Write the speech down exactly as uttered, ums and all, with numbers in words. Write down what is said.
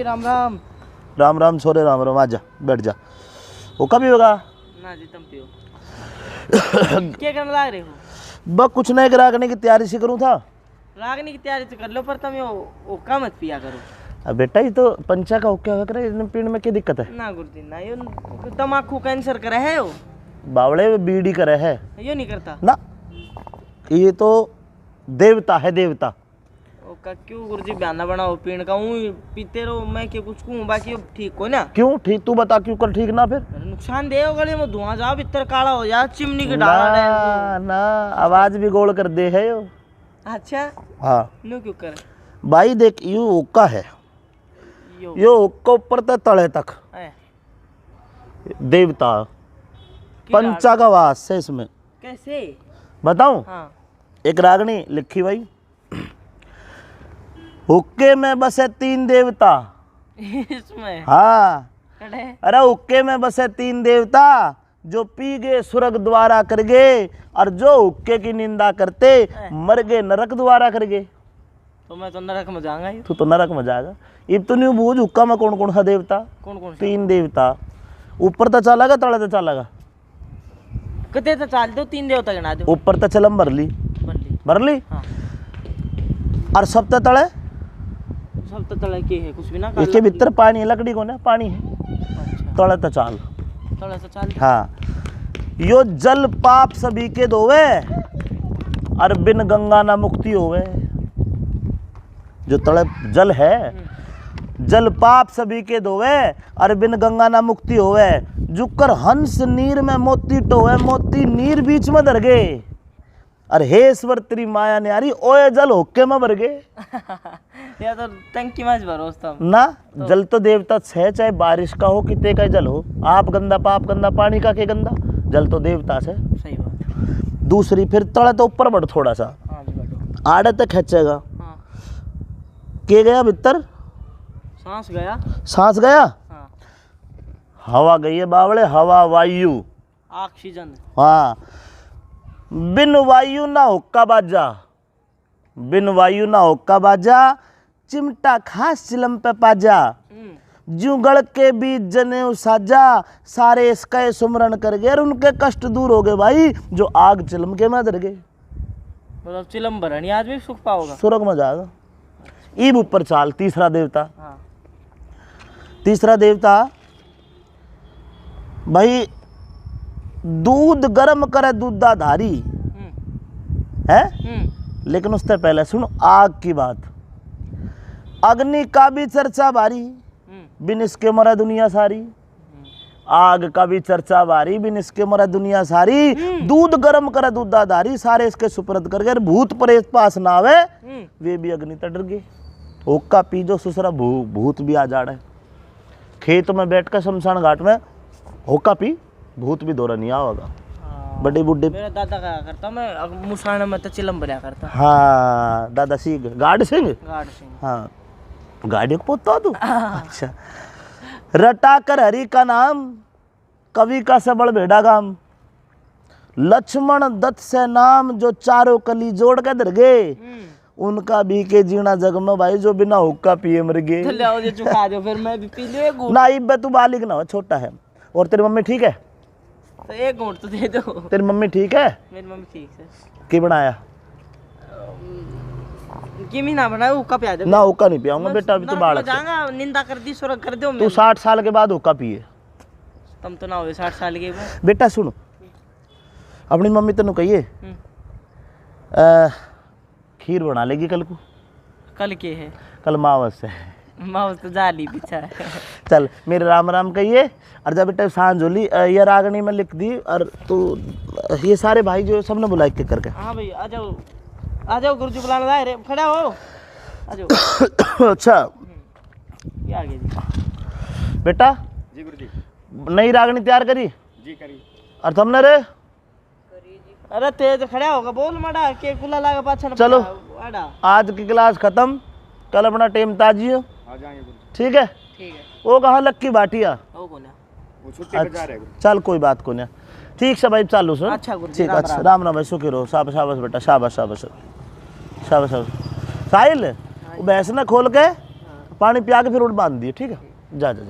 राम राम। राम राम छोरे, राम राम। आजा, बैठ जा। वो कभी होगा? ना जी, तुम पियो। क्या करने लाग रहे हो? बस कुछ नहीं, रागनी की तैयारी सी करूँ था। रागनी की तैयारी तो कर लो, पर तुम यो हुक्का मत पिया करो। अब बेटा, ये तो पंचा का हुक्का है, करे इसमें पीने में क्या दिक्कत है? ना गुरुजी ना, यो तमाकू कैंसर करे है यो। बावले, बीड़ी करे है। यो नहीं करता ना, ये तो देवता है, देवता। ओका क्यों गुरुजी बहाना बनाओ पीण का? ऊं पीते रहो, मैं के कुछ कहूं, बाकी अब ठीक को ना। क्यों ठीक? तू बता, क्यों कर ठीक ना फिर? अरे नुकसान दे, गले में धुआं जा, भीतर काला हो जा, चिमनी के डाला ना, ना, आवाज भी गोल कर दे है यो। अच्छा। हाँ। न्यू क्यों कर? भाई देख, यो हुक्का है। यो। यो हुक्का ऊपर तक तले तक। है। देवता। की पंचा राग? का वास है इसमें। कैसे? बताऊं? हाँ। एक रागनी लिखी भाई। हुक्के में बसे तीन देवता। इसमें? हाँ। कड़े? अरे हुक्के में बसे तीन देवता, जो पी गए स्वर्ग द्वारा कर गए, और जो हुक्के की निंदा करते, हैं। मर गए नरक द्वारा कर गए। तो मैं तो नरक में जाऊंगा ही। तू तो नरक में जाएगा। इब तो न्यू बूझ, हुक्का में कौन कौन सा देवता? कौन कौन सा? तीन देवता। ऊपर तो चलेगा, तले तो चलेगा। कितने तो चाल दो, तीन देवता गिना दो। ऊपर तो चलम भर ली। भर ली। भर ली? हाँ। और सब तो तले? सब तो तले के है, कुछ भी ना इसके काला भीतर पानी है, लकड़ी को ना, पानी है। अच्छा। तले तो चाल। तले तो चाल। हाँ। यो जल पाप सभी के धोवे, और बिन गंगा ना मुक्ति होवे। जो तले जल है, हम्म। जल पाप सभी के धोवे, और बिन गंगा ना मुक्ति होवे। जुकर हंस नीर में मोती टोवे, मोती नीर बीच में धर गए। अर हे ईश्वर तेरी माया न्यारी, ओए जल हुक्के में भर गए। या तो टंकी में भरो उस तम। ना, तो जल तो देवता छे, चाहे बारिश का हो, कितने का ही जल हो। आप गंदा, पाप गंदा, पानी का के गंदा, जल तो देवता से। सही बात। दूसरी फिर तले तो ऊपर बढ़ थोड़ा सा। हाँ जी, बैठो। आड़े तक खेचेगा। हाँ। के गया भीतर? सांस गया। सांस गया? हाँ। हवा गई है बावले, हवा, वायु। ऑक्सीजन। हाँ। बिन वायु ना हुक्का बाजा, बिन वायु ना हुक्का बाजा, चिमटा खास चिलम पे पाजा। हम्म। ज्यूं गल के बीच जनेऊ साजा, सारे इसका ही सुमरण कर गए और उनके कष्ट दूर हो गए भाई, जो आग चिलम के में धर गए। मतलब चिलम भरणी आदमी सुख पाओगा। स्वर्ग में जाएगा। ईब ऊपर चाल, तीसरा देवता। हाँ। तीसरा देवता भाई, दूध गर्म करे दूधाधारी। हम्म। है? हम्म। लेकिन उससे पहले सुन आग की बात। अग्नि का भी चर्चा भारी, हम्म। बिन इसके मरे दुनिया सारी। हम्म। आग का भी चर्चा भारी, बिन इसके मरे दुनिया सारी। हम्म। दूध गर्म करे दूधाधारी, सारे इसके सुपुर्द कर गए। भूत प्रेत पास ना आवे, हम्म। वे भी अग्नि तै डर गए। हुक्का पी जो सुसरा भू-, भूत भी आ जाड़े। खेत में बैठ कर शमशान घाट में हुक्का पी, भूत भी दौरा नहीं आवेगा। हाँ। बड़े बूढ़े। मेरा दादा का करता, मैं अग-, मुसाना में तो चिलम भरया करता। हाँ, दादा सिंह, गाड़ सिंह। गाड़ सिंह। हाँ, गाड़ी को पोता तू? हाँ। अच्छा। रटा कर हरि का नाम, कवि का सबल भेड़ा गाम। लक्ष्मण दत्त से नाम, जो चारों कली जोड़ के धर गए। हम्म। उनका भी के जीना जग में भाई, जो बिना हुक्का पिए मर गए। तो ले आओ, ये चुका दो, फिर मैं भी पी लूँ एक घूंट। ना, इब्बे तू बालिग ना हो, छोटा है। और तेरी मम्मी ठीक है? तो एक घूंट तो दे दो। तेरी मम्मी ठीक है? मेरी मम्मी ठीक है। की बनाया? अम, की भी ना बनाया, हुक्का पिया दे। ना, हुक्का नहीं पियाऊंगा बेटा, अभी तो बालक है। जाऊंगा, निंदा कर दी, स्वर्ग कर दो। तू साठ साल के बाद हुक्का पिए। तुम तो ना हो साठ साल के बाद। बेटा सुन, अपनी मम्मी तेनू कहिए, हम्म। अ, खीर बना लेगी कल को। कल के है? कल मावस है। मावस तो जा ली पीछा है। चल, मेरे राम राम कहिए। और जब बेटा सांझ होली, अ, ये रागनी में लिख दी, और तू, अ, ये सारे भाई जो सबने बुला के करके। हाँ भाई, आ जाओ, आ जाओ, गुरुजी बुलाने आए रे, खड़ा हो, आ जाओ। अच्छा। हम्म, ये आ गए जी। बेटा। जी गुरुजी। नई रागनी तैयार करी? जी करी। और तुमने रे? अरे तेज खड़ा होगा, बोल माड़ा, के कुला लागे पाछे न पड़ा, आड़ा। आज की क्लास खत्म, कल अपना टेम ताजियो। आ जाएंगे गुरु। ठीक है? ठीक है। वो कहाँ लक्की भाटिया? वो कौन है? वो छुट्टी पे जा रहे हैं गुरु। चल कोई बात को नहीं। ठीक से भाई, चालू सर। अच्छा गुरु जी, ठीक, राम अच्छा, राम। राम राम भाई, सुखी रहो। शाबाश, शाबाश बेटा, शाबाश, शाबाश, शाबाश, शाबाश। साहिल, हाँ वो जी। भैंस ना खोल के हाँ। पानी पिया के फिर उड़ बांध दिए, ठीक है? जा, जा, जा।